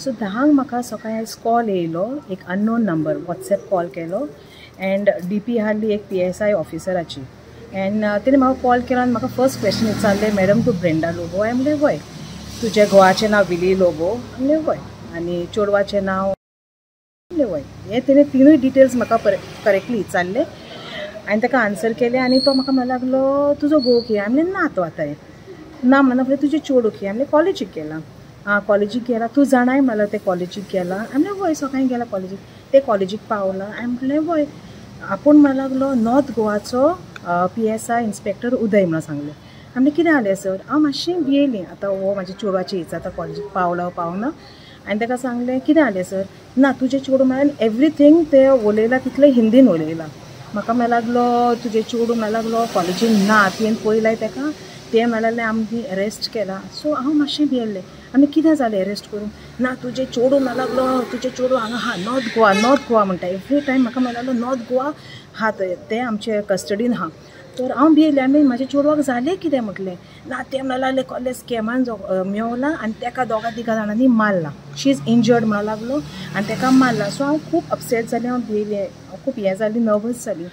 So 10क म्हाका सकाळी आयज कॉल येयलो, एक अननोन नंबर वॉट्सएप कॉल केलो एंड डीपी आहली एक PSI ऑफिसराची. एंड तेणे म्हाका कॉल केलो आनी म्हाका फर्स्ट क्वेश्चन विचारलें, मॅडम तूं ब्रेंडा लोबो? हांवें म्हणलें वय. तुज्या घोवाचें नांव विली लोबो? म्हणलें वय. आनी चेडवाचें नांव? म्हणलें वय. हें तेणे तिनूय डिटेल्स म्हाका करेक्टली विचारले. हांवें ताका आन्सर केलें आनी तो म्हाका म्हणूंक लागलो तुजो घोव खंय? हांवें म्हणलें ना तो आतां ना म्हणना फुडें तुजें चेडूं खंय? हांवें म्हणलें कॉलेजीक गेलां. आं कॉलेजीक गेलां, तूं जाणाय म्हणलें तें कॉलेजीक गेलां? हांवें म्हणलें वय सकाळीं गेलां कॉलेजीक. तें कॉलेजीक पावलां? हांवें म्हणलें वय. आपूण म्हणूंक लागलो नॉर्थ गोवाचो PSI inspector उदय म्हणून सांगलें. हांवें म्हणलें कितें जालें सर? हांव मातशें भियेलें, आतां हो म्हाज्या चेडवाची विचारता कॉलेजीक पावला पावना. हांवें ताका सांगलें कितें जालें सर? ना तुजें चेडूं म्हळ्यार एवरीथींग तें उलयलां तितलें हिंदीन उलयलां. म्हाका म्हणूंक लागलो तुजें चेडूं म्हणूंक लागलो कॉलेजीन ना, तुवें पळयलाय ताका? तें म्हणलें लागलें आमी एरेस्ट केला. सो हांव मातशें भियेल्लें. आनी कितें जालें एरेस्ट करून? ना तुजें चेडूं म्हणूंक लागलो तुजें चेडूं हांगा आहा नॉर्थ गोवा, नॉर्थ गोवा म्हणटा एवरी टायम. म्हाका म्हणूंक लागलो नॉर्थ गोवा आहा थंय, तें आमचे कस्टडीन आहा. तर हांव भियेलें. आनी म्हाज्या चेडवाक जालें कितें म्हटलें? ना तें म्हणूंक लागलें कसलें स्कॅमान मेवला आनी ताका दोगा तिगा जाणांनी मारला, शी is injured म्हणूंक लागलो आनी ताका मारला. सो हांव खूब अपसेट जालें, हांव भियेलें, खूब हें जालें, नर्वस जाली.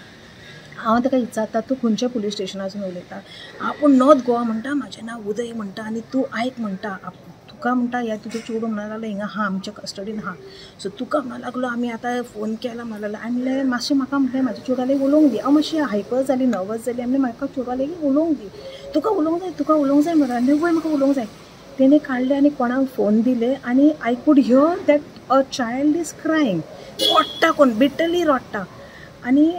हांव ताका विचारता तूं खंयच्या पुलीस स्टेशनासून उलयता? आपूण नॉर्थ गोवा म्हणटा, म्हाजें नांव उदय म्हणटा आनी तूं आयक म्हणटा, तुका म्हणटा ह्या तुजें चेडूं म्हणूंक लागलो हिंगा आहा आमच्या कस्टडीन आहा. सो तुका म्हणूंक लागलो आमी आतां फोन केला म्हणूंक लागलो. हांवें म्हणलें मातशें म्हाका म्हणलें म्हाज्या चेडवा उलोवंक दी. हांव मातशें हायपर जाली, नर्वस जाली. हांवें म्हणलें म्हाका चेडवा उलोवंक दी, तुका उलोवंक जाय, तुका उलोवंक जाय म्हणून. हांवें वय म्हाका उलोवंक जाय. तेणें काडलें आनी कोणाक फोन दिले आनी I could hear that a child is crying, रडटा कोण बिटली रडटा. आनी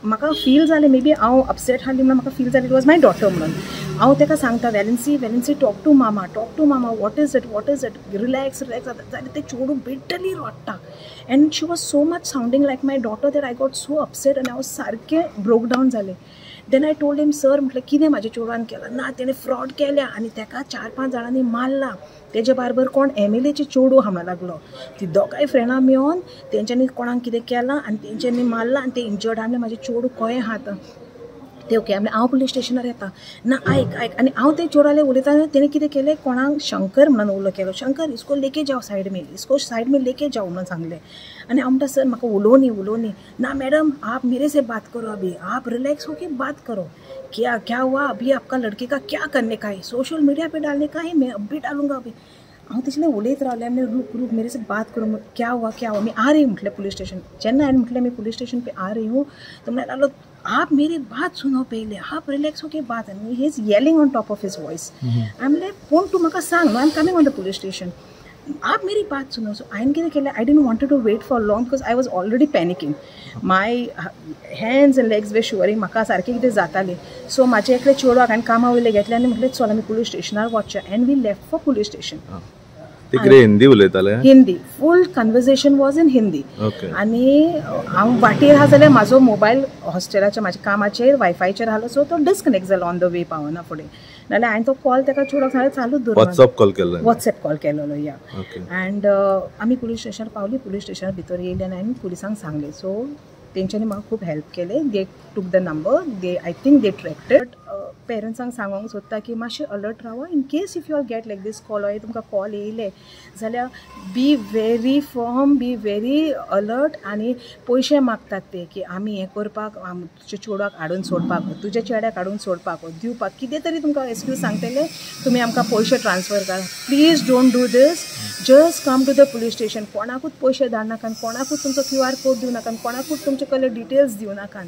म्हाका फील जालें मे बी हांव अपसेट आहली म्हणून म्हाका फील जालें it was my daughter म्हणून. हांव ताका सांगता Valency, Valency talk to mama, talk to mama, what is it, what is it, relax relax. जाल्यार तें चेडूं बिटली रडटा and she was so much sounding like my daughter that I got so upset आनी हांव सारकें broke down जालें. Then I told him sir म्हटलें कितें म्हाज्या चेडवान केलां? ना तेणें फ्रॉड केल्या आनी ताका 4-5 जाणांनी मारला, तेजे बारबर कोण MLAचे चेडूं आहा म्हणूंक लागलो. ती दोगांय फ्रेंडां मेळोन तेंच्यांनी कोणाक कितें केलां आनी तेंच्यांनी मारलां आनी तें इंजर्ड आहा. म्हाजें चेडूं खंय आहा आतां? ते ओके हांव पुलीस स्टेशनार येता. ना आयक आयक. आनी हांव ते चेडवाले उलयता तेणें कितें केलें कोणाक शंकर म्हणून उलो केलो, शंकर इसको लेके जाओ सायड में, इसको सायड में लेके जाओ म्हणून सांगलें. आनी हांव म्हणटा सर म्हाका उलोवनी उलोवनी. ना मॅडम आप मेरे से बात करो, अभी आप रिलैक्स होके बात करो, क्या क्या हुआ अभी आपका लड़के का क्या करने का है, सोशल मीडिया पे डालने का है, मैं अभी डालूंगा अभी. हांव तशें उलयत रावलें. आनी रुक रुक मेरे से बात करो, क्या हुआ क्या हुआ, मैं आ रही हूँ म्हटलें पुलीस स्टेशन. जेन्ना हांवें म्हटलें मैं पुलीस स्टेशन पे आ रही हूँ तो म्हणल्यार लागलो आप मेरी बात सुनो पहले, आप रिलैक्स होके बात. आनी he is yelling on top of his voice. हांवें म्हणलें पूण तूं म्हाका सांग न्हू, I am coming on the police station, आप मेरी बात सुनो. सो हांवें कितें केलें, I didn't wanted to wait for long because I was already panicking, my hands and legs were shivering, म्हाका सारकें कितें जातालें. सो म्हाजे एकले चेडवाक हांवें कामा वयलें घेतलें आनी म्हटलें चल आमी पुलीस स्टेशनार वचचें. And we left for police station. Hindi उलयताले? Hindi, full conversation was in Hindi. आनी हांव वाटेर आहा जाल्यार म्हाजो मोबायल हॉस्टेलाच्या म्हाज्या कामाचेर वायफायचेर आहलो, सो तो डिस्कनेक्ट जालो ऑन the way पावना फुडें. नाल्यार हांवें तो कॉल ताका चेडवाक सांगलें चालूच दवर. वॉट्सएप कॉल केल्लो? वॉट्सएप कॉल केलेलो या. एंड आमी पुलीस स्टेशनार पावली, पुलीस स्टेशनार भितर येयले आनी हांवें पुलिसांक सांगलें. सो तेंच्यांनी म्हाका खूब हेल्प केलें. They took the number, they I think they tracked. But पेरंट्सांक सांगूंक सोदता की मातशें अलर्ट रावा, in case if you all get like this call, or तुमकां कॉल येयले जाल्यार be very firm, be very alert. आनी पयशे मागतात ते की आमी हें करपाक, तुज्या चेडवाक हाडून सोडपाक, तुज्या चेड्याक हाडून सोडपाक, दिवपाक कितें तरी तुमकां एक्सक्यूज सांगतले, तुमी आमकां पयशे ट्रान्सफर करा. Please don't do this, just come to the police station. कोणाकूच पयशे धाडनाकात, कोणाकूच तुमचो QR code दिवं नाकात, कोणाकूच तुमचे कडले डिटेल्स दिवं नाकात.